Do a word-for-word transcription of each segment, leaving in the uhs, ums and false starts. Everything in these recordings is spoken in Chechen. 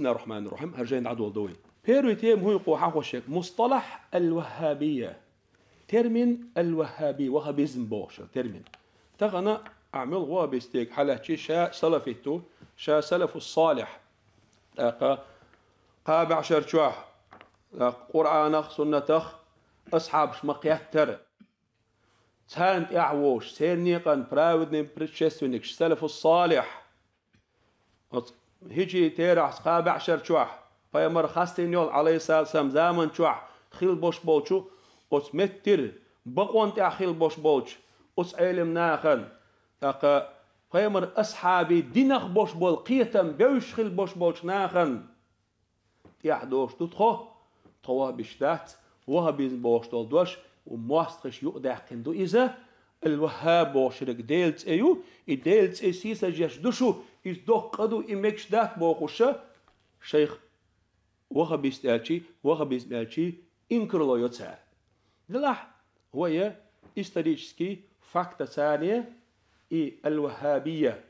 Бисмиллахир-рахманир-рахим. ХӀара жайна дӀадоладу вай. Первый тема хӀу йоах хьо шек. Мусталахь аль-Ваххабия. Термин аль-Ваххаби, ваххабизм бохуш термин. Тахана Ӏамал ваххабист дег хьалаьцчи ша салафит ву, ша салафу салихь. ТӀаккха кхаа бӀешар чохь, тӀаккха Къуръанах, суннатах асхьабаш ма кхеттара. Царна тӀаьхьа вогӀуш, церан некъан праведный предшественникаш, салафу салихь. Оцу хӀиджри терахьца кхаа бӀешар чохь, пайхамар хастийна йолу, Ӏалайхиссалам, заман чохь хила бош болчу оцу меттира, бакъонна тӀехь хила бош болчу оцу Ӏелам нахана, тӀаккха пайхамар асхьабий динах бош болу кхетам бевзаш хила бош болчу нахана тӀехь догӀуш ду тхо, тхо ваххабиш дац, ваххабизм бохуш долу дош, мостагӀаша юкъадаьккхина ду иза, аль-Ваххаб бохуш ерг Делан цӀе ю, и Делан цӀе сийсаз еш ду шу, иза доккха къа ду, и мегаш дац бохуша, шайх ваххабист аьлчи, ваххабизм аьлчи инкарло йо цара. Делахь вай исторический фактаца и аль-Ваххабия,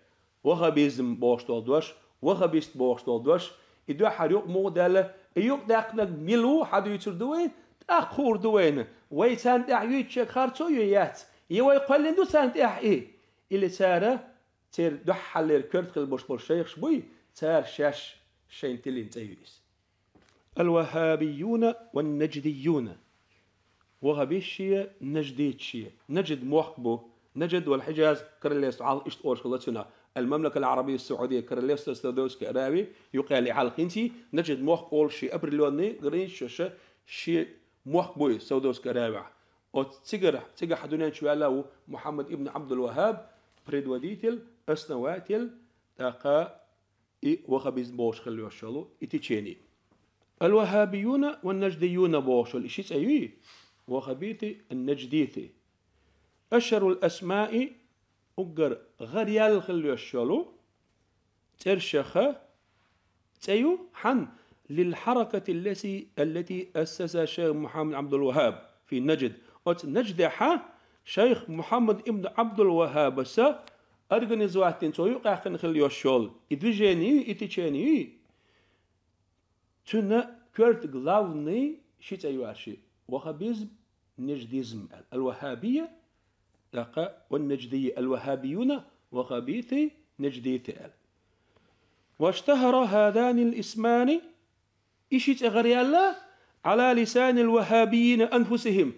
ваххабизм бохуш долу дош, ваххабист бохуш долу дош, и дуьххьара юкъа муха даьлла, и юкъадаьккхинарг мила ву, хьадуьйцур ду вайна, тӀаккха хуур ду вайна, вай царна тӀехь юьйцуш ерг харцо а ю, яц, я вай кхоьллина ду царна тӀехь и, или цара, церан дуьххьарлера коьрта хила бош болу шайхаш буй, цара шаьш шайна тиллина цӀе ю иза. Аль-Ваххабиюна ван-Надждиюна. Ваххабисташ, наждиташ. Наджд мохк бу. Наджд вал Хьиджаз королевство, хьалха иштта олуш хилла цунах. Аль-Мамлака аль-Арабия Саудия, королевство Саудовская Аравия, юкъаялий хьалха хӀинца, Наджд мохк олуш ши определённый границаш йолуш ши мохк бу иза Саудовская Аравия. Оцу цигара, цигахь дуьнен чу ваьлла ву Мухьаммад ибн Абдул-Ваххаб, предводитель, основатель, тӀаккха и ваххабизм бохуш хила йолуш йолу и течение. Аль-Ваххабиюна ван-Надждиюна бохуш йолу и ши цӀе юй, ваххабиты, ан-надждиты. Ашхьарул асмаи, уггар гӀараяьлла хила йолуш йолу цӀершаха цӀе ю, хьан, лил-хьаракати аллати, аллати ассаса шайх Мухьаммад Абдул-Ваххаб фи Наджд. Оцу Надждехьа шайх Мухьаммад ибн Абдул-Ваххабаса организовать дина, цо юкъаьккхина хила йолуш йолу и движение, и течение, цуьнан коьрта главный ши цӀе ю аьлла ши: ваххабизм, надждизм аьлла. Аль-Ваххабия, тӀаккха ван-Надждия, аль-Ваххабиюна, ваххабиты, надждиты аьлла. Ваштахара хазанил исмани, и ши цӀе гӀараяьлла, Ӏала лисанил ваххабиина анфусихим.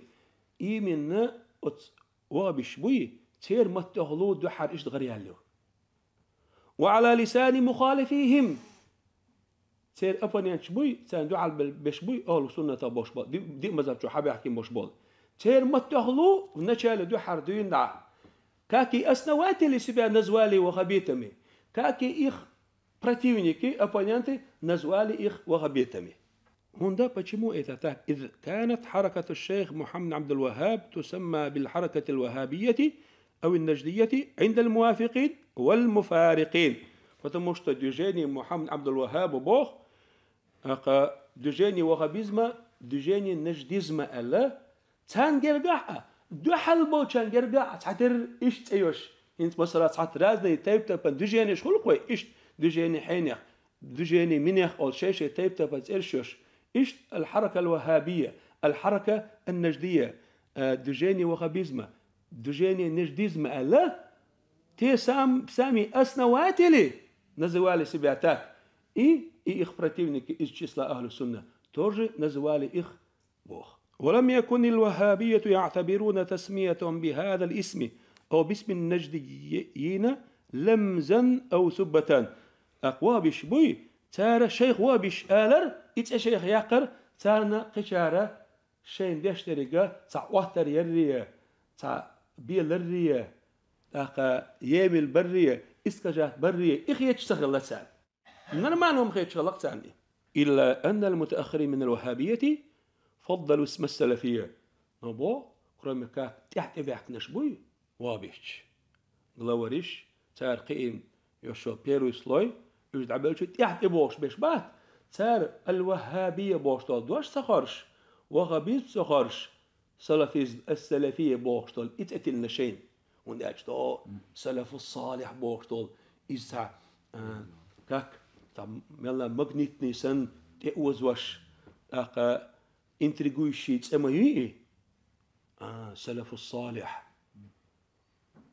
Именно оцу ваххабисташ буй, церан маттахула дуьххьара иштта гӀараяьлла ю. Ва Ӏала лисани мухалифихим. Церан оппоненташ буй, царна дуьхьал бе-, беш буй, ахьлу суннатах бош бо-, ди-, диъ мазхӀаб чу хьабаьхкина бош болу. Церан маттахула вначале дуьххьара дуьйна дӀа. Как и основатели себя назвали ваххабитами, как и их противники, оппоненты назвали их ваххабитами. ХӀунда, почему это так? Из канат хьаракату шайх Мухьаммад Абдул-Ваххаб тусамма бил хьаракатил ваххабияти ау ин-надждияти индал мувафикин вал муфарикин. Потому что движение Мухьаммад Абдул-Ваххаба боху, аха, движение ваххабизма, движение надждизма аьлла, царна гергахь а, дуьхьал болчарна гергахь а цхьатерра иштта цӀе йолуш. ХӀинца масала цхьацца разные тайп-тайпана движениеш хуьлу-кх вай, иштта движение хьенех, движение минех олу шай-шай тайп-тайпана цӀераш йолуш. Иштта аль-хьаракал ваххабия, аль-хьарака ан-надждия, э, движение ваххабизма, движение надждизма аьлла, те сам-, сами основатели называли себя так. И, и их противники из числа ахьлу сунна тоже называли их боху. ولم يكن الوهابية يعتبرون تسميتهم بهذا الاسم أو باسم النجديين لمزا أو سبة. ТӀаккха ваххабисташ буй, цара шайх ваххабисташ алар, и цӀе шайх яккхар, царна кхечара шайна деш деррига цхьа оттар ярре, цхьа бе ларре, тӀаккха емил барре, искажать барре, и хеташ ца хилла царна. Нормально хӀума хеташ хилла-кх царна и. إلا أن المتأخرين من الوهابية فضلوا اسم السلفية. Но бо, кроме как, тӀаьхьа тӀебаьхкинарш буй, ваххабисташ. Главариш, цара кхиийна йолуш йолу первый слой, уьш дӀабелча тӀаьхьа тӀебогӀуш берш бац, цара аль-ваххабия бохуш долу дош ца хоржуш, ваххабизм ца хоржуш, салафизм, ас-салафия бохуш долу и цӀе тиллина шайна. ХӀунда аьлча тхо салафу салихь бохуш долу иза цхьа, а, как, Цхьа мелла магнитный санна тӀеозош, тӀаккха интригующий цӀи ма юй и? А, салафу салих.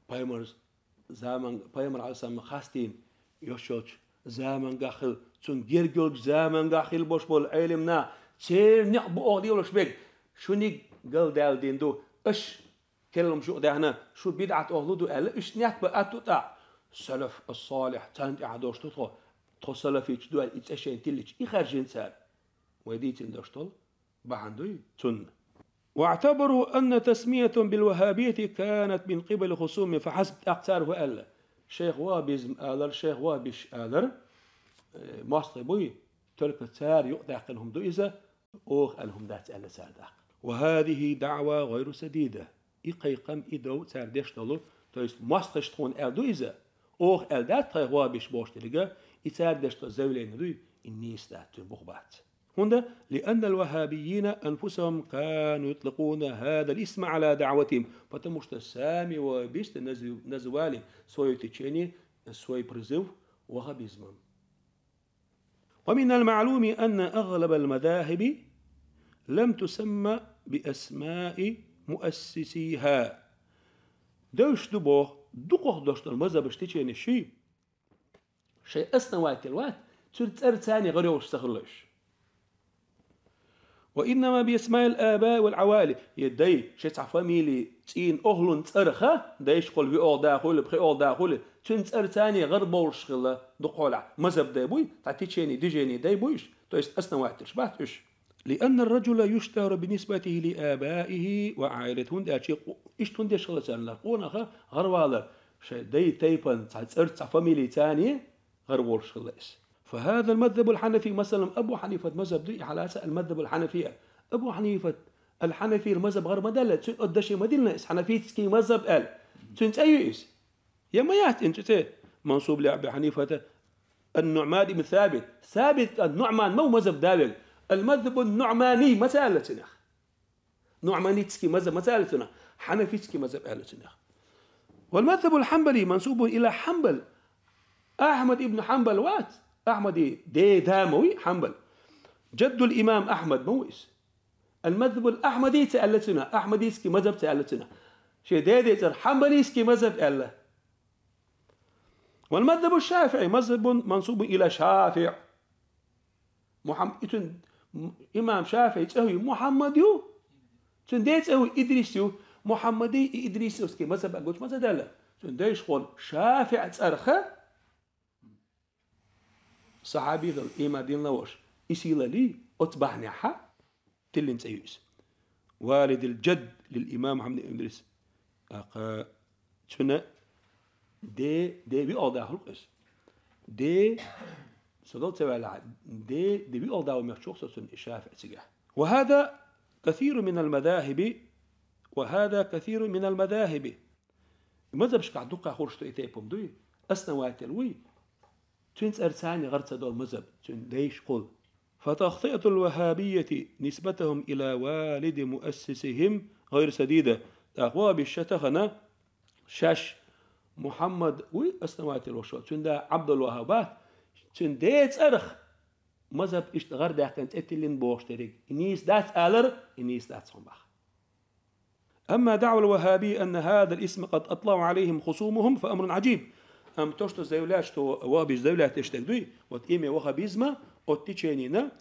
Пайхамар заман, пайхамар алейхиссалам хастийна йош йолчу замангахь хилла, цунна герга йолчу замангахь хилла бош болу Ӏелимнах, церан некъ бу оха лелош берг, шуьниг галдаьлла дина ду, аша келламаш юкъадаьхна, шу бидӀат охьалу ду аьлла, уьш нетта бан атта тӀаккха. Салаф ас-салих, царна тӀехь долуш ду тхо, тхо салафиташ ду аьлла, и цӀе шайна тиллича, и хаьржина цара. Вай дийцина долуш долу бахьана дуй цунна. واعتبروا أن تسميتهم بالوهابية كانت من قبل خصومهم فحسب. ТӀаккха цара хӀун аьлла? Шайх вахабизм алар, шайх вахабиш алар, э, мостагӀий буй, только цара юкъадаьккхина хӀума ду иза, оха аьлла хӀума дац аьлла цара тӀаккха. وهذه دعوى غير سديدة. И кхайкхам, и дов цара деш долу, то есть мостагӀаша тхуна аьлла ду иза, оха аьлла дац тхайх вахабиш бохуш деррига, и цара деш долу заявление дуй, и нийса дац, цуьнан бух бац. ХӀунда, لأن الوهابيين أنفسهم كانوا يطلقون هذا الاسم على دعوتهم, потому что сами вахабисты наз-, называли своё течение, свой призыв вахабизмом. ومن المعلوم أن أغلب المذاهب لم تسمى بأسماء مؤسسيها. Девзаш ду боху, дукхах долуш долу мазхабаш, теченеш ший, шайн основатель вац, цуьнан цӀарца гӀар йолуш ца хилла уьш. وإنما بأسماء الآباء والعوائل. Я дай, шен цхьа фамилия, цӀийнан охӀлун цӀарах, дайшкахула виъолгӀа да хуьлу, пхиъолгӀа да хуьлу, цуьнан цӀарца гӀар болуш хилла дукхахьолахь. Мазхаб дай буй, цхьа течение, движение дай буй уьш, то есть основателаш бац уьш. لأن الرجل يشتهر بنسبته لآبائه وعائلته. ХӀунда аьлча, иштта хӀунда деш хилла царна лар? Къонах гӀарвалар, шайн дай тайпан цхьа цӀарца, цхьа фамилица гӀар волуш хилла иза. فهذا المذهب الحنفي, масалан, Абу Хьанифат мазхаб ду и хьалаца, المذهب الحنفي. Абу Хьанифат аль-Хьанафи мазхаб гӀар ма даьлла, цуьнан оцу даше ма диллина иза, хьанафитский мазхаб аьлла. Цуьнан цӀе ю иза? Я ма яц цуьнан цӀе? منسوب لأبي حنيفة النعمان بن ثابت. Сабит кӀант Нуъман ма ву мазхаб да верг. المذهب النعماني ма ца аьлла цунах. Нуъманитский мазхаб ма ца аьлла цунах, хьанафитский мазхаб аьлла цунах. والمذهب الحنبلي منسوب إلى حنبل. Ахьмад ибн Хьанбал вац, Ахьмади деда ма вуй Хьанбал. جد الإمام أحمد ма ву иза. المذهب الأحمدي ца аьлла цунах, ахьмадийский мазхаб ца аьлла цунах. Шен дедин цӀарах хьанбалийский мазхаб аьлла. والمذهب الشافعي مذهب منسوب إلى شافع. Мухам-, и цуьнан имам ШафиӀи цӀе хӀун ю? Мухьаммад ю. Цуьнан ден цӀе хӀун ю? Идрис ю. Мухьаммади и идрисовский мазхаб аьлла гучу ма ца даьлла. Цуьнан дайшкахула ШафиӀ цӀарах сахьаби хилла, иман дина ловш, и сийлаллий, оцу бахьанехьа тиллина цӀе ю иза. والد الجد للإمام محمد بن إدريس. ТӀаккха цуьнан де, де виъолгӀа да хуьлу иза. Де, со дол ца ваьлла, де, де виъолгӀа да ву мехчух со цуьнан и ШафиӀ цигахь. وهذا كثير من المذاهب، وهذا كثير من المذاهب. Мазхабашкахь дуккха хурш ду и тайпа хӀума дуй, основатель вуй, цуьнан цӀарца гӀар ца долу мазхаб, цуьнан дайшкахула. فتخطئة الوهابية نسبتهم إلى والد مؤسسهم غير سديدة. ТӀаккха вахабиш ша тахана шаьш Мухьаммад вуй основатель ваша, цуьнан да Ӏабдул-ВаххӀаб вац, цуьнан ден цӀарах мазхаб иштта гӀар даьккхина цӀе тиллина бохуш дерриг. И нийса дац алар, и нийса дац хьуна баха. أما دعوى الوهابية أن هذا الاسم قد أطلقه عليهم خصومهم فأمر عجيب. Амма то, что заявлять, что вахабиш заявлять деш дерг дуй, вот имя ваххабизма, от теченина,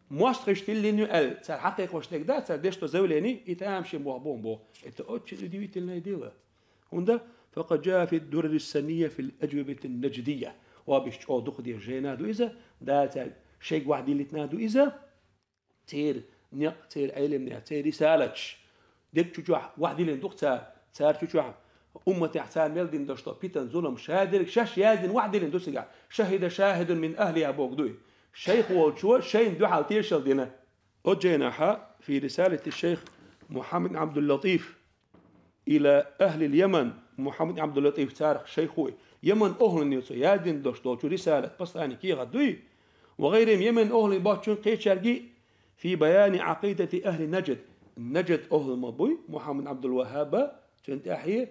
мостагӀаша тиллина ю аьлла, цара хьакхайкхош дерг да, цара деш долу заявлени, и тамашийна боху боху. Это очень удивительное дело. ХӀунда, فقد جاء في الدرر السنية في الأجوبة النجدية. Вахабиш чӀогӀа дукха деза жайна ду иза, да цаьрга шайга вахьдиллитина ду иза, церан некъ, церан Ӏелимнех, церан рисалаташ. Дерг чу чохь вахьдиллина ду-кх цара, цара чу чохь умматехь цара мел дина долуш долу питан, зулам, шадерг шаьш яздина вахьдиллина ду цигахь. شهد شاهد من أهلها боху дуй. Шайх волчо шайна дуьхьал тешал дина. Оцу жайнахьа في رسالة الشيخ محمد عبد اللطيف إلى أهل اليمن, Мухьаммад Ӏабдул-Латиф царах шайх ву, Йеман охӀланна цо яздина долуш долчу рисалат, послание, кехат дуй, وغيرهم, Йеман охӀланна боцчунна кхечаьрга, في بيان عقيدة أهل نجد. Наджад охӀла ма буй, Мухьаммад Ӏабдул-ВаххӀаба, цуьнан тӀаьхье,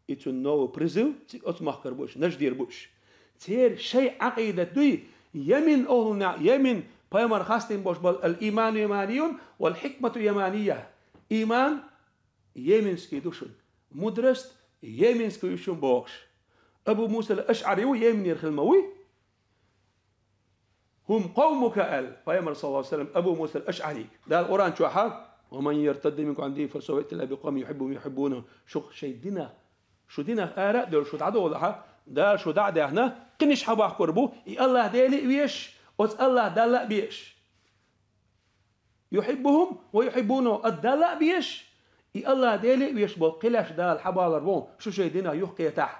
и цуьнан новый призыв, цига оцу махкара бу уьш, Наждера бу уьш. Церан шайн Ӏакъидат дуй, Йемен охӀлунна, Йемен пайхамар хастийна болуш болу: «Ал-ийману яманиюн, вал хикмату яманийя». Ийман йеменский ду шуна. Мудрость йеменский ю шуна бохуш. Абу Муса ал-АшӀари ву, Йеменера хилла ма вуй? «Хум къавмука», аьлла пайхамар, саллаллаху алейхи ва саллям, Абу Муса ал-АшӀари. Дала Къуръан чохь: «Ва ман яртадда минкум ан дини фасавфа яъти Аллаху би къавмин юхиббухум ва юхиббунаху». Шух шайн динах, шу динах ара а девлла, шу дӀадолахь, Дала шу дӀа а даьхна, кхинаш хьабахкор бу, и Аллах Деле а веш, оцу Аллах Далла а беш. «Юхиббухум ва юхиббунаху», ат Далла а беш, и Аллах Деле а веш болу кхин леш Дала хьабалар бу, шу шайн динах юхкхетахь.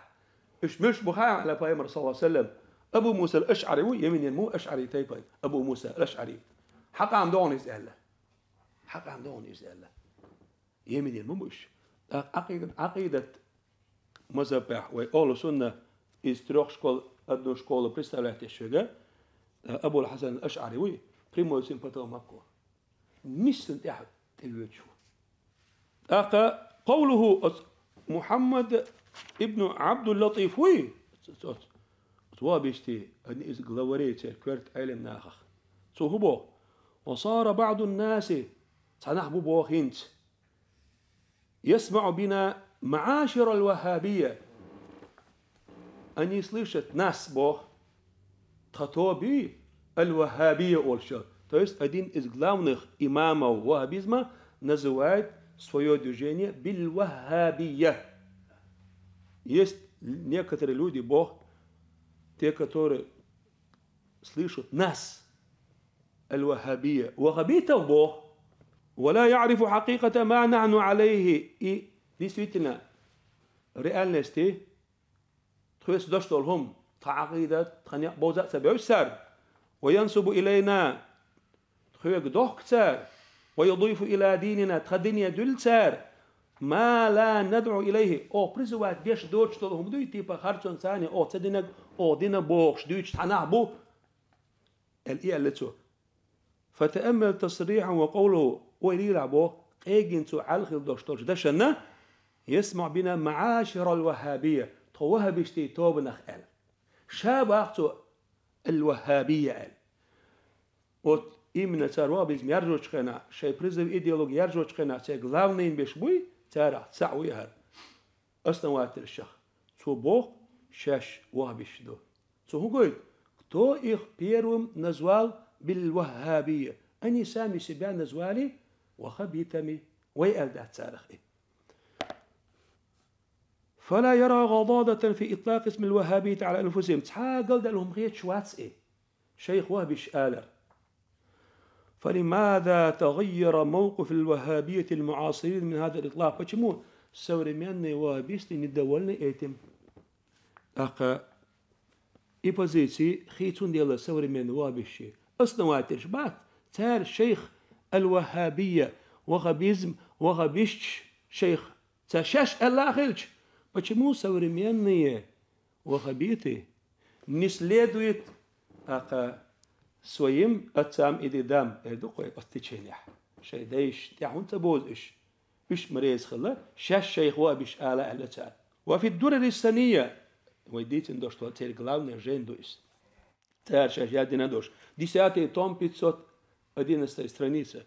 Уьш муьлш бу хаьа аьлла пайхамар, саллаллаху алейхи ва саллям. Абу Муса ал-АшӀари ву, Йеменера ма ву АшӀари тайпа. Абу Муса ал-АшӀари. Хьакъам догӀу иза аьлла. Хьакъам догӀу иза аьлла. Йеменера ма бу уьш. ТӀаккха Ӏакъида-, Ӏакъидат мазхабехь вай охӀлу сунна из трёх школ, одну школу представлять еш верг, Абул Хьасан ал-АшӀари вуй, прямой симпатов Макко. Ниссан тӀехь тӀевоьдуш ву. ТӀаккха къовлуху оцу Мухьаммад ибн Абдул-Латиф вуй? Оцу, оцу, оцу вахабистийн, одни из главарей церан коьрта Ӏелам нахах. Цо хӀун боху? «Ва сара баъдун наси», цхьа нах бу боху хӀинца, «ясмаъу бина маъаширал ваххабия». Они слышат нас, боху, тхан тоба ю, аль-ваххабия олуш. То есть один из главных имамов ваххабизма называет своё движение биль-ваххабия. Есть некоторые люди, боху, те, которые слышат нас, аль-ваххабия, ваххабитов, боху, «ва ла яърифу хьакъикъата ма нахьну Ӏалайхи». И действительно, реальности, тхоьца дош долу хӀума, тхан Ӏакъида, тхан некъ бовза а ца бевза цара. «Ва янсубу илайна», тхоьга дохку цара. «Ва юдифу ила динина», тхан дине дуьллу цара. «Ма ла надъу илайхи», оха призывать деш доцуш долу хӀума дуй, типа харцонца царна оха ца динарг, оха дина бохуш дуьйцуш цхьа нах бу, аьлла, и аьлла цо. «Фатааммал тасрихьаху ва къовлаху», вай лелахь боху, къегина цо аьлла хилла долуш долчу дашанна: «Ясмаъу бина маъаширал ваххабия», тхо ваххабистийн тобанах аьлла. Ша боху цо аль-ваххабия аьлла. Вот именно цара ваххабизм яржочу хенахь, шайн призыв идеологи яржочу хенахь, церан главныйн беш буй, царах цхьаъ вуй хӀара, основательшах. Цо боху, шаьш ваххабисташ ду. Цо хӀун гойту? «Кто их первым назвал биль-ваххабия?» Они сами себя назвали ваххабитами. Вай аьлла дац царах и. «Фала яра гӀададатан фи итлакъи исмил ваххабияти Ӏала анфусихим». Цхьа а галдаьлла хӀума хеташ вац и. Шайх ваххабисташ алар. «Фалимаза тагӀаййара мавкъифул ваххабиятил муӀасирин мин хазал итлакъ?» Почему современные ваххабисты недовольны этим? ТӀаккха и позиции хийцун дела современный ваххабисташ, основательш бац, цара шайх аль-ваххабия, ваххабизм, ваххабисташ шайх ца шаьш аьлла а хилча, почему современные ваххабиты не следуют, ака, своим отцам и дедам, эр ду кхой оцу теченехь? Шайн дайшна тӀаьхьа хӀунда ца бозу уьш? Уьш ма реза хилла, шаьш шайх ваххабисташ ала аьлла цара. «Ва фи ддурари ссания», вай дийцина долуш церан главный жен ду иза. Цара шаьш яздина долуш. Десятый том, пятьсот одиннадцатая страница.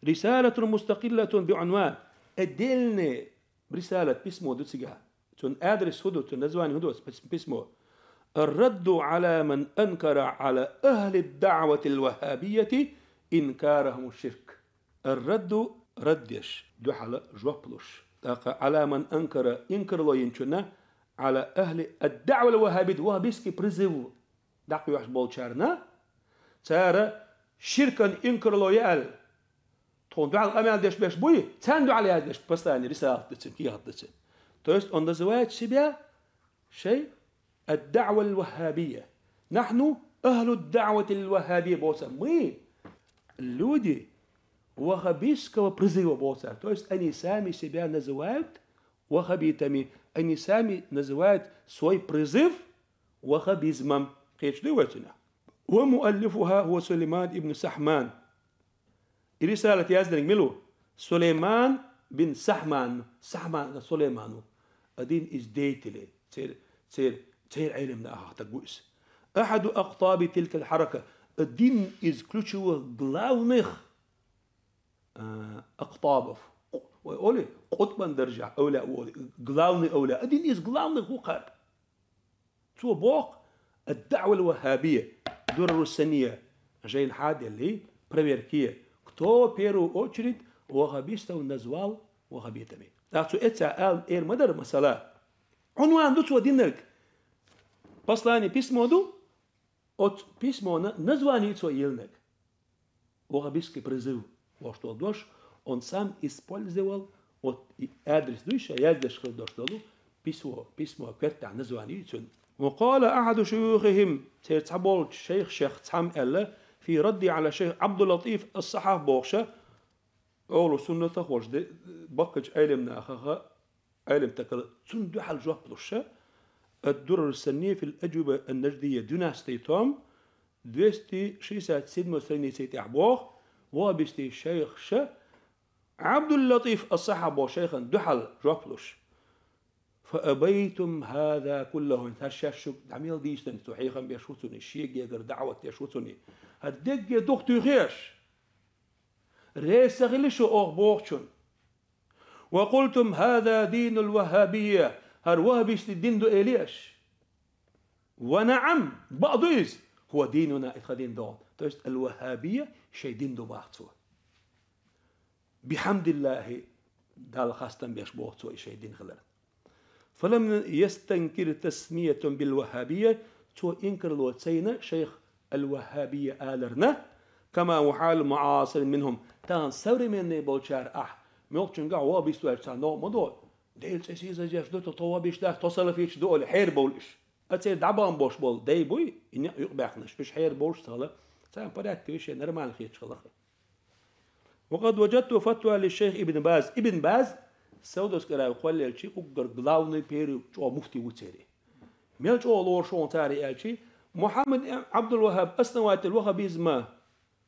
«Рисалатун мустакъиллатун би унван». Отдельное рисалат, письмо ду цигахь. Цуьнан адрес хӀун ду, цуьнан название хӀун ду оцу пис-, письмо? «Ар-радду Ӏала ман анкара Ӏала ахли даъватил ваххабияти инкарахум ширк». Ар-радду, рад деш, дуьхьал жоп луш. ТӀаккха «Ӏала ман анкара», инкарло йинчунна, «Ӏала ахли ад-даъвал ваххабит», ваххабистский призыв дӀакхоьхьуш болчарна, цара ширкан инкарло яьлла, тхуна дуьхьал къамел деш беш буй, царна дуьхьал яздеш послание, рисалат дацина, кехат дацина. То есть он называет себя шайх ад-даъвал ваххабия. «Нахьну ахлу даъватил ваххабия», боху цара. Мы люди ваххабистского призыва, боху цара. То есть они сами себя называют ваххабитами. Они сами называют свой призыв ваххабизмом. Кхеташ дуй вай цунах? «Ва муаллифуха хува Сулейман ибн Сахман». И рисалат яздинарг мила ву? Сулейман бин Сахман. Сахман Сулейман ву. Один из деятелей. Цер, цер, цер Ӏелам нахах стаг ву иза. أحد أقطاب تلك الحركة. Один из ключевых, главных, а, акътабов. Вай оли, къутбан даржа, авлия оли, главный авлия. Один из главных ву кхар. Цо боху, الدعوة الوهابية, الدرر السنية, жайна хьаделли, проверке, кто в первую очередь ваххабистов назвал ваххабитами. ТӀаккха цо эца ала эр ма дара, масала. Ӏунван ду цо динарг. Послание, письмо ду, оцу письмона название цо елнарг. Ваххабистский призыв, ваш тол дош, он сам использовал, вот и адрес дуй ша, яздеш хила дош долу, письмо, письмо коьртахь название цуьнан. وقال أحد شيوخهم, церан цхьаболчу шайхашех цхьамма аьлла, في رد على الشيخ عبد اللطيف الصحاف бохуша, Ӏолу суннатах вожде, баккхачу Ӏелим нахаха, Ӏелим такала цунна дуьхьал жоп луша, الدرر السنية في الأجوبة النجدية, двенадцатый том, двести шестьдесят седьмой странице тӀехь боху, ваххабистийн шайхаша, Ӏабдул-Латиф ас-Сахьаб боху шайхана дуьхьал жоп луш. فأبيتم هذا كله, хӀара шаьш шуьга дӀа мел дийцинарг, цо хьехам беш ву цунна, шен гергара даӀват деш ву цунна. ХӀара дерриге духатуьйхи аш? Реза ца хили шу оха бохучунна. وقلتم هذا دين الوهابية, хӀара ваххабистийн дин ду эли аш. ونعم, бакъ ду иза, هو ديننا, и тхан дин ду. То есть аль-ваххабия шайн дин ду боху цо. بحمد الله, Далла хастам беш боху цо и шайн дин хилар. فلم يستنكر تسميتهم بالوهابية, цо инкарло ца йина шайх аль-ваххабия аларна, كما هو حال المعاصرين منهم, тахана современный болчара ахь, муьлххачуьнгахь ваххабист ваьлча цхьа новкъа ма до, Делан цӀе сийсазъеш ду, тхо ваххабисташ дац, тхо салафиташ ду олий, хьерабовлуш. А церан дӀабахана болуш болу дай буй, и некъ юкъабаьхнарш, уьш хьерабовлуш ца хилла, царна порядок вешан нормально хеташ хилла. وقد وجدت فتوى للشيخ ابن باز. Ибн Баз, Саудовская Аравия кхоллаелчи, уггар главный, первый чӀогӀа муфти ву церан. Мел чӀогӀа лоруш ву цара аьлчи, Мухьаммад ибн Ӏабдул-ВаххӀаб, основатель ваххабизма,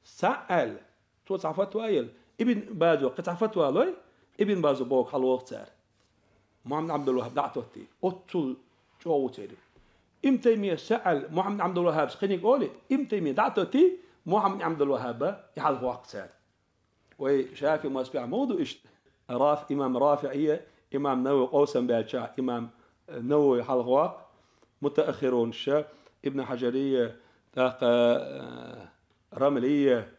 схьа а аьлла, цо цхьа фатва елла, Ибн Базо кхин цхьа фатва лой, Ибн Базо боху хьалаволу цара. Мухьаммад Ӏабдул-ВаххӀаб дӀа а тоттий, оццул чӀогӀа ву церан. Ибн Таймия схьа а аьлла, Мухьаммад Ӏабдул-ВаххӀабас кхиниг олий, Ибн Таймия дӀа а тоттий, Мухьаммад Ӏабдул-ВаххӀаба и хьалхаваккха цара. Вай шафи мазхӀабехь муха ду иштта? Раф-, имам РафиӀия, имам Навави къовсам баьлчахь, имам, э, Навави хьалхаваккха, мутааххирунаша, Ибн Хьажария, тӀаккха, э, Рамлия,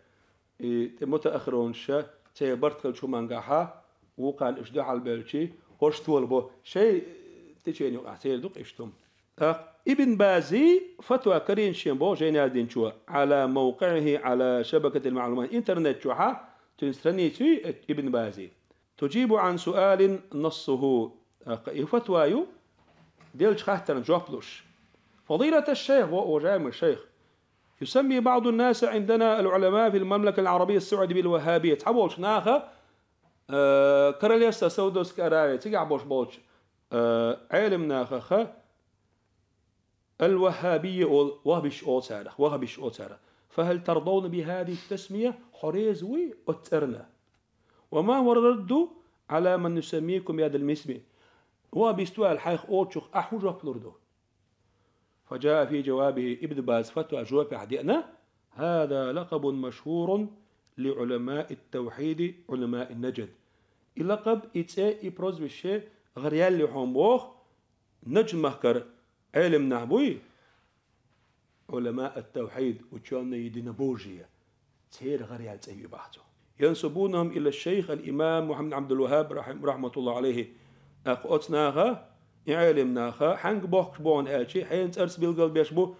и тӀе мутааххирунаша, церан барт хилча хӀумангахьа, вукхарна уьш дуьхьал бевлчи, хӀорш тола бо, шайн течени юкъахь церан ду-кх иштта хӀума. ТӀаккха Ибн Бази фатва карийна шен боху жайна яздинчо, على موقعه على شبكة المعلومات, интернет чохьа цуьнан страници ю Ибн Бази. تجيب عن سؤال نصه. ТӀаккха и фатва ю, деллачу хаттарна жоп луш. فضيلة الشيخ, ва уважаемый шайх, يسمي بعض الناس عندنا العلماء في المملكة العربية السعودية بالوهابية. Цхьаболчу наха, э, королевство Саудовская Аравия, цигахь болуш болчу, э, Ӏелам нахаха, аль-ваххабия олу, ваххабиш олу царах, ваххабиш олу царах. فهل ترضون بهذه التسمية؟ Хьо реза вуй оцу цӀарна? وما هو الرد على من يسميكم بهذا الاسم؟ Ваххабист ву аьлла хьайх олучух ахь хӀун жоп лур ду? فجاء في جوابه, Ибн Баз фатва жопехь деана: هذا لقب مشهور لعلماء التوحيد علماء نجد. И лакъаб, и цӀе, и прозвище гӀараяьлла ю хьуна боху, Наджд-махкара Ӏелам нах буй, علماء التوحيد, учёные единобожия, церан гӀараяьлла цӀе ю боху цо. ينسبونهم إلى الشيخ الإمام محمد عبد الوهاب رحم-، رحمة الله عليه. ТӀаккха оцу наха, и Ӏелам наха, хьаьнга бохкуш бу хьуна аьлчи, хьенан цӀарца билгалбеш бу,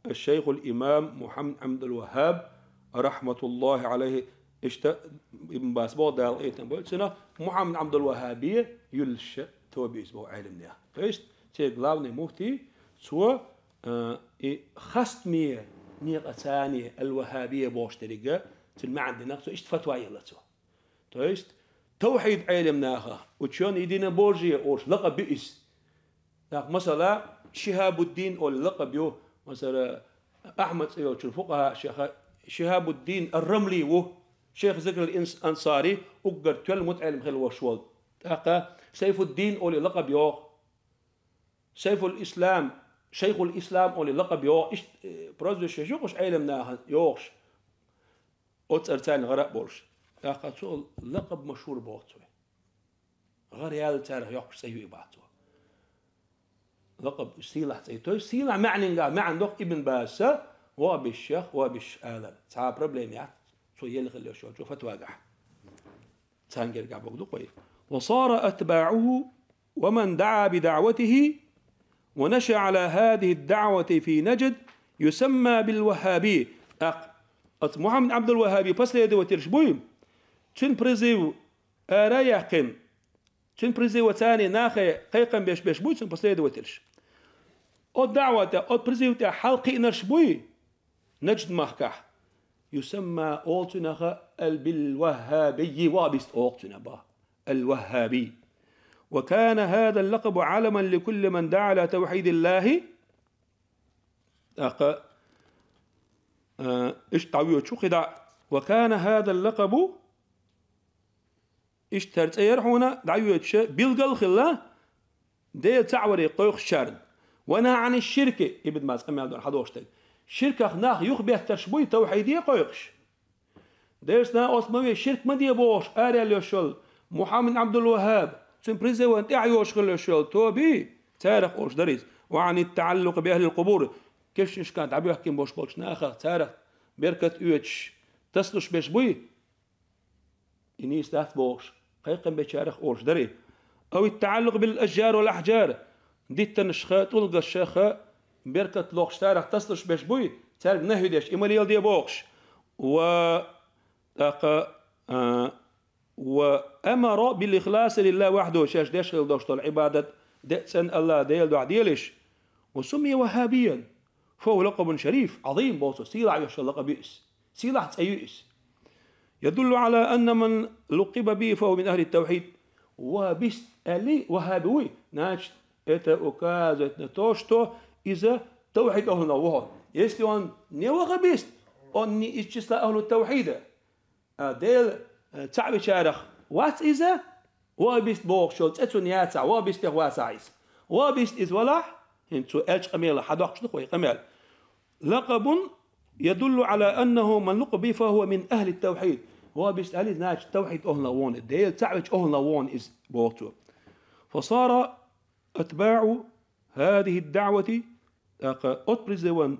الشيخ الإمام محمد عبد الوهاب رحمة الله عليه, иштта Ибн Баз боху, Дала къинтӀера бойла цунах, Мухьаммад Ӏабдул-ВаххӀабе юьллуш тоба ю иза боху Ӏелам нехан. То есть, церан главный муфти, цо, э, и хастаме некъаца аль-ВаххӀабе бохуш деррига, цуьнан маьӀна динарг цо, иштта фатва елла цо. То есть, тавхьид Ӏелам наха, учёный единобожия олуш лакъаб ю иза. ТӀаккха, масала, Шихабуддин олу лакъаб ю, масала, Ахьмад цӀе йолчун фукъахӀа шеха Шихабуддин ар-Рамли ву, шейх Зикрил Инс-, Ансари, уггар тоьлла мутаӀелим хилла волуш волу. ТӀаккха Сайфуддин олу лакъаб йоху. Сайфул-Ислам, Шайхул Ислам олий лакъаб йо-, ишт-, э, прозвище ю-кх уж Ӏелам наха йохуш, оцу цӀарца гӀара а болуш. ТӀаккха цо лакъаб машхӀур боху цо. ГӀара яьлла царах йоккхуш цӀе ю и боху цо. Лакъаб сийлахь цӀе ю. То есть сийлахь маьӀнанга маьӀна доккху Ибн База, вахабистех, вахабистех алар. Цхьа проблема яц, цо елла хилла йолчу фатвагахь. Царна гергахь боху ду-кх вай. وصار أتباعه ومن دعا بدعوته ونشأ على هذه الدعوة في نجد يسمى بالوهابي. ТӀаккха оцу Мухьаммад Ӏабдул-Ваххаби последовательш буй, цуьнан призыв ара а яьккхина, цуьнан призываца нахе кхайкхам беш, беш буй цуьнан последовательш. Оцу даӀвата, оцу призыв тӀехь хьалакхиънарш буй Нажд-махкахь. يسمى, олу цунах, ал-, بالوهابي, вахабист олу цунах боху. الوهابي. وكان هذا اللقب علما لكل من دعا إلى توحيد الله. ТӀаккха, а, иштта дӀавоьдуш ву кхидӀа. وكان هذا اللقب, иштта хӀара цӀе яра хьуна, дӀавоьдуш, билггал а хилла, Дела цхьаъ варе кхойкхучарна. ونهى عن الشرك, Ибн Баз къамел дора хьадохуш дерг. Ширках нах юхабеттарш буй, тавхьиде кхойкхуш. Делан сна оцу ма ве, ширк ма де бохуш, араяьлла йолуш йолу Мухьаммад Ӏабдул-Ваххаб, цуьнан призыван тӀаьхьа йолуш хилла йолуш йолу тобий, царах олуш дара иза. وعن التعلق بأهل القبور. Кешнашкахь дӀабоьхкина болуш болчу нахах, царах беркат оьцуш, тасалуш берш буй, и нийса дац бохуш, кхайкхам бечарах олуш дара. أو التعلق بالأشجار والأحجار. Диттанашха, тӀулгашха беркат лохуш, царах тасалуш берш буй, цаьрга нахӀи деш, и ма леладе бохуш. Ва, тӀаккха, а, وأمر بالإخلاص لله وحده, шаьш деш хилла долуш долу Ӏибадат деъ цӀена Аллах Делан дуьхьа делаш. وسمي وهابيا فهو لقب شريف عظيم, боху цо, сийлахь йолуш йолу лакъаб ю иза. Сийлахь цӀе ю иза. يدل على أن من لقب به فهو من أهل التوحيد. Вахабист аьлли, вахаби вуй, значит, это указывает на то, что иза тавхьид ахӀлунах ву хьо. Если он не вахабист, он не из числа ахӀлу тавхьида. А, Дела, а, цхьаъ вечарах вац иза, вахабист бохуш йолу цӀе цунна яцахь, вахабистех вацахь иза. Вахабист иза валахь, хӀинца цо аьллачу къамелах хьадоккхуш ду-кх вай къамел. لقب يدل على أنه من لقب به فهو من أهل التوحيد. Вахабист аьлли, значит, тавхьид ахӀлунах ву хьуна, Дела цхьаъ вечу ахӀлунах ву хьуна иза, боху цо. فصار أتباع هذه الدعوة, тӀаккха оцу призыван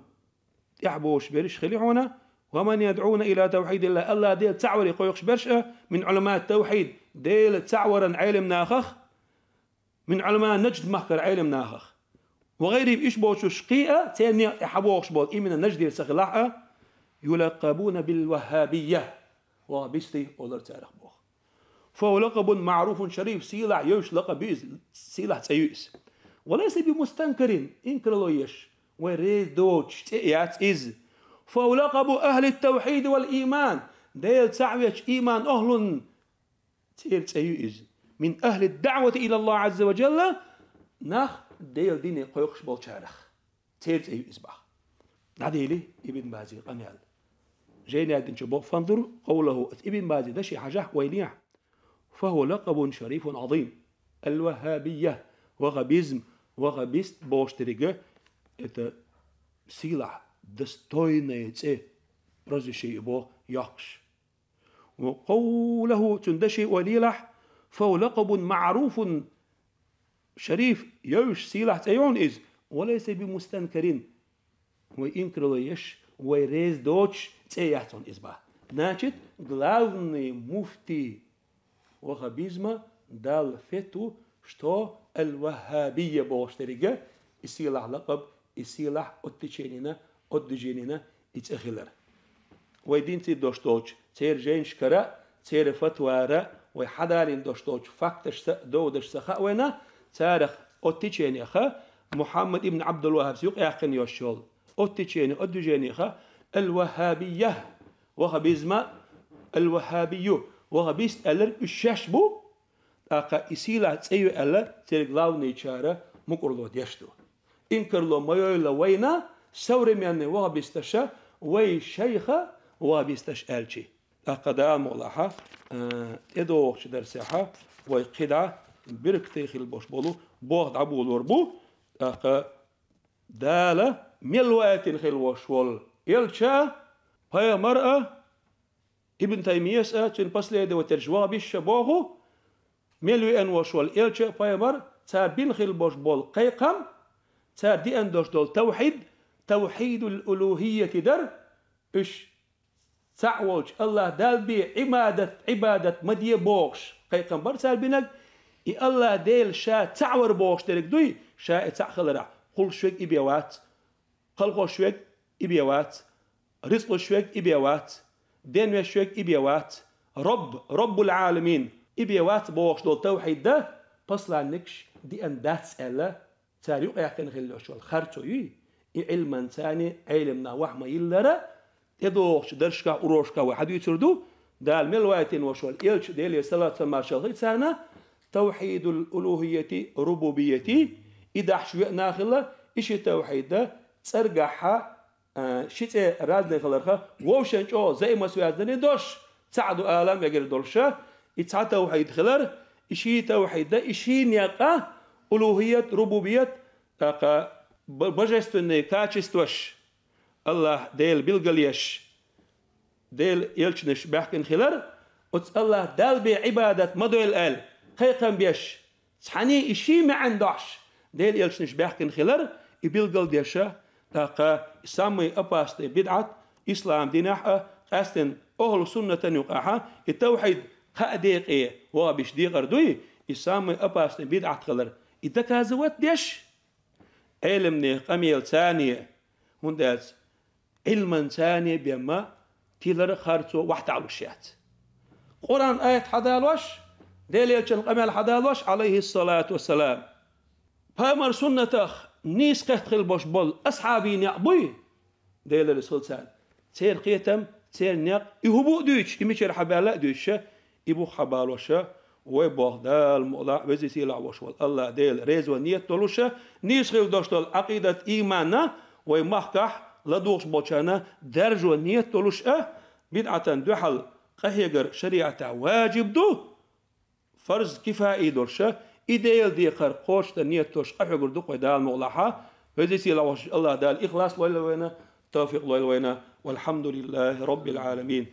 тӀаьхьабохуш берш хили хьуна, ومن يدعون إلى توحيد الله, Аллах Дела цхьаъ варе кхойкхуш берш а, من علماء التوحيد, Дела цхьаъ варан Ӏелам нахах, من علماء نجد, махкара Ӏелам нахах. وغيرهم, иш боцуш кхин а, церан некъа тӀе хьабохуш болу, именно Наждера ца хилахь а, يلقبون بالوهابية, вахабистий олура царах боху. فهو لقب معروف شريف, сийлахь йолуш лакъаб ю иза, сийлахь цӀе ю иза. وليس بمستنكر, инкарло еш, вай реза доцуш цӀе яц иза. فهو لقب أهل التوحيد والإيمان, Дела цхьаъ вечу ийман ахӀлун церан цӀе ю иза. من أهل الدعوة إلى الله عز وجل, нах Делан дине кхойкхуш болчарах. Церан цӀе ю иза боху. ДӀадели Ибн Базин къамел. Жайнадин чу бо-, فانظر قوله, Ибн Базин даше хьажахь, вай лехь. فهو لقب شريف عظيم. الوهابية, вахабизм, вахабист бохуш дерг, это сийлахь, достойное цӀе, прозвище ю боху йоккхуш. وقوله, цуьнан даше вай лелахь, فهو لقب معروف شريف, йовш сийлахь цӀе ю хьуна иза, وليس بمستنكر, вай инкарло еш, вай реза доцуш цӀе яц хьуна иза боху. Значит, главный муфтий вахабизма дала фетву, что аль-Ваххабия бохуш дерг, и сийлахь лакъаб, и сийлахь оттеченина, отдвиженина и цӀе хилар. Вай динций дош долчу церан жайнашкара, церан фатвара, вай хьадалийна дош долчу факташца, довдашца хаьа вайна, царах оттеченеха, Мухьаммад ибн Абдул-Ваххабс юкъаяьккхина йолуш йолу оттечение, отдвиженеха, аль-Ваххабия, ваххабизма, аль-Ваххабию, ваххабист аьлларг уьш шаьш бу, тӀаккха и сийлахь цӀе ю аьлла, церан главныйчара мукӀарло деш ду. Инкарло ма йойла вайна, современный ваххабисташа, вай шайха ваххабисташ аьлчи. ТӀаккха Дала мукъ лахь, а, тӀедогӀучу дарсехьа вай кхидӀа биркатий хила бош болу боху дӀаболор бу, тӀаккха Дала мел вайтина хила вош волу элча, пайхамара, Ибн Таймияс а, цуьнан последовательш вахабиш а боху, мел веана вош волу элча а, пайхамар, цара бина хила бош болу кхайкхам, цара деана дош долу тавхьид, тавхьидул улухияти дара, уьш цхьаъ волчу Аллах Далла бен Ӏибадат, Ӏибадат ма де бохуш, кхайкхам бара цара бинарг, и Аллах Дела ша цхьаъ вара бохуш дерг дуй, ша и цхьаъ хиларахь, кхуллуш верг и бен вац, кхалхош верг и бен вац, рицкъ луш верг и бен вац, денвеш верг и бен вац, Рабб, Раббул Ӏаламин и бен вац бохуш долу тавхьид дан, посланникаш деана дац аьлла, цара юкъаяьккхина хила йолуш йолу харцо юй, и Ӏилманца а, Ӏелам нах ваха ма-йиллара, тӀедогӀучу даршкахь, урокашкахь вай хьадуьйцур ду, Дала мел вайтина вош волу элча, Делера салат-салам, маршалла хуьлда царна, тавхьидул улухияти, рубубияти, и дахьаш веана а хилла, и ши тавхьид дан, цӀергахьа, а, ши цӀе разный хиларха, вовшен чӀогӀа взаимосвязанный долуш, цхьаъ ду ала мегар долуша, и цхьа тавхьид хилар, и ши тавхьид дан, и ши некъа, улухият, рубубият, тӀаккха бо-, божественные качестваш, Аллах Дела билгалъеш, Дела элчанаш баьхкина хилар, оцу Аллах Далла бен Ӏибадат ма дойла аьлла, кхайкхам беш, цхьаьний и ши маьӀна дохьуш, Дела элчанаш баьхкина хилар, и билгалдеша, тӀаккха и самый опасный бидӀат ислам динехь а, къаьсттина ахьлу суннатан юкъахьа, и тавхьид кхаа декъе вахабиш декъар дуй, и самый опасный бидӀат хилар, и доказывать деш, Ӏелам нехан къамелаца а, хӀунда аьлча Ӏилманца а бен ма тилара харцо вахьталуш яц. Къуръан аят хьадалош, Делан элчан къамел хьадалош, Ӏалайхиссалату вассалам, пайхамар суннатах нийса кхетта хила бош болу асхьабийн некъ буй, Делан Расул царна. Церан кхетам, церан некъ, и хӀун бу а дуьйцуш, и мичара хьабаьлла а дуьйцуша, и бух хьабалоша, вай боху Дала мукъалахь, веза сийлахь вош волу Аллах Дела резо нийят долуша, нийса хила дош долу Ӏакъидат, ийманна вай махкахь ладугӀуш болчарна даржо нийят долуш а, бидӀатан дуьхьал къахьегар шариӀатехь важиб ду, фарз кифаи долуша, и Делан декхар кхочушдан нийят долуш къахьоьгур ду-кх вай Дала мукъалахьа, веза сийлахь вош Аллах Дала ихлас лойла вайна, тавфикъ лойла вайна. Валхьамдулиллахи Раббил Ӏаламин.